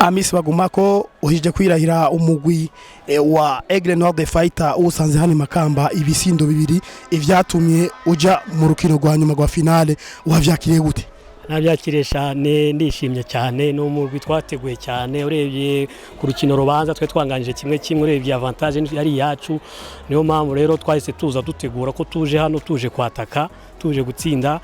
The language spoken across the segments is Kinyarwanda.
Amisi Bagumako, uhije kwirahira umugwi wa Aigle Noir the Fighter usanze hano i Makamba ibisindo 2, ivyatumye uja mu rukino rwa nyuma rwa finale, wavyakiriye gute? Nabyakiriye cyane, ndishimye cyane. Ni umugwi twateguye cyane. Urebye ku rukino rubanza twe twanganije 1-1, urebye avantage yari iyacu. Niyo mpamvu rero twahise tuza dutegura ko tuje hano tuje kwataka, tuje gutsinda.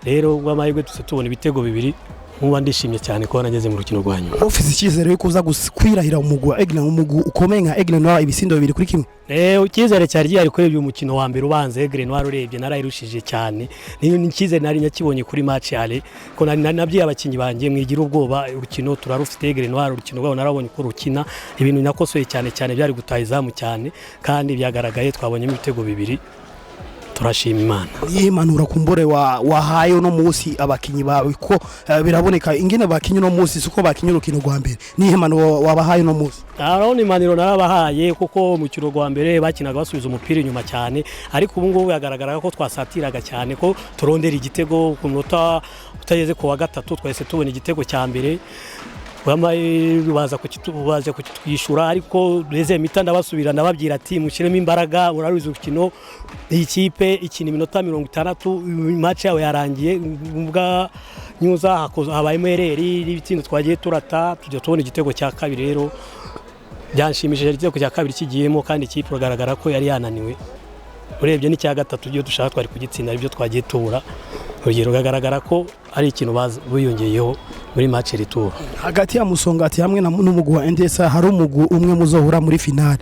Rero bw'amahirwe tuse tubona ibitego 2. Nkuba ndishimye cyane kuba nageze mu rukino rwa nyuma. Ufise icyizere yuko uza kwirahira umugwi wa Aigle, umugwi ukomeye nka Aigle Noir, ibisindo 2-1? Icyizere cyari gihari. Kurebye umukino wa mbere ubanza, Aigle Noir urebye narayirushije cyane. Ni icyizere nari nyakibonye kuri match yale ko nari nabwiye abakinnyi banjye: "Mwigira ubwoba, urukino turarufite." Aigle Noir urukino rwabo narabonye uko rukina. Ibintu nakosoye cyane cyane byari gutaha izamu cyane, kandi byagaragaye, twabonyemo ibitego 2, turashima Imana. Niyihe impanuro kumbure wahaye uno munsi abakinyi bawe, ko biraboneka ingene bakinye uno munsi siko bakinye urukino rwa mbere? Niyihe impanuro wabahaye uno munsi? Arabona impanuro narabahaye, kuko mu mukino wa mbere bakinaga basubiza umupira inyuma cyane, ariko ubu ngubu biragaragara ko twasatiraga cyane, ko turondera igitego. Ku munota utageze ku wa gatatu twahise tubona igitego cya mbere, baza kutwishyura. Ariko deuxième mi-temps ndabasubira ndababwira ati: "Mushyiremo imbaraga, murabizi urukino, iyi kipe ikina iminota 60, match yawe yarangiye." Mbwa nyuza habayemo erreur n'ibitsindo twagiye turata, tujya tubona igitego cya kabiri. Rero byanshimishije igitego cya kabiri kigiyemo, kandi ikipe uragaragara ko yari yananiwe. Urebye n'icya gatatu, ibyo dushaka twari kugitsinda, aribyo twagiye tubura. Urugero rugaragara ko ari ikintu biyongeyeho muri match retour. Hagati ya Musongati hamwe n'umugwi wa NDS hari umugwi umwe muzohura muri finale.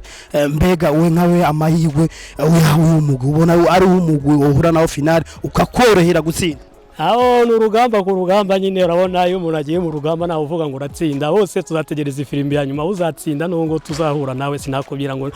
Mbega we nkawe amahirwe uyaha uyu mugwi, ubona ari umugwi wohura nawo finale ukakorohera gutsinda? Aho ni urugamba ku rugamba nyine. Urabona iyo umuntu agiye mu rugamba ntawe uvuga ngo uratsinda bose. Tuzategereza ifirimbi ya nyuma, uzatsinda n'uwo tuzahura nawe. Sinakubwira ngo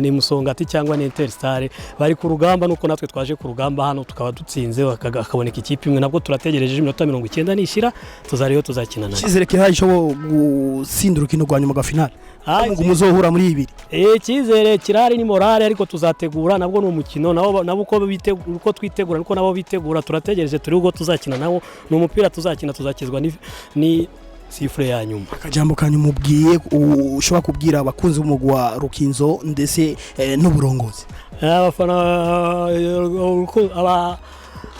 ni Musongati cyangwa ni Interstar. Bari ku rugamba nuko natwe twaje ku rugamba hano tukaba dutsinze, hakaboneka ikipe imwe. Nabwo turategereje iminota 90 nishira, tuzareba tuzakina nayo. Icyizere kirahari cyo gutsinda urukino rwa nyuma rwa finale, umugwi muzohura muri ibiri? Icyizere kirahari, ni morale, ariko tuzategura. Nabwo ni umukino, nabo uko twitegura niko nabo bitegura. Turategereje turi ubwo tuzakina nabo. Ni umupira tuzakina, tuzakizwa ni sifflet ya nyuma. Akajambo kanyu mubwiye ushobora kubwira abakunzi b'umugwi wa Rukinzo ndetse n'uburongozi? Abafana aba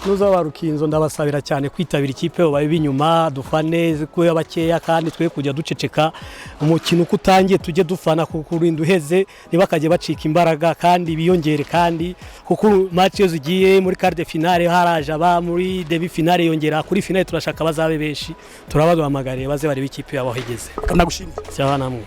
nuza ba Rukinzo, ndabasabira cyane kwitabira ikipe, babe inyuma dufane kuba bakeya, kandi twe kujya duceceka. Umukino uko utangiye tujye dufana kurinda uheze, ntibakajye bacika imbaraga kandi biyongere, kandi kuko match iyo zigiye muri quart de finale haraje aba muri demi finale yongera kuri finale, turashaka bazabe benshi. Turabaduhamagariye baze barebe ikipe yabo aho igeze. Ndagushimiye. Sawa namwe.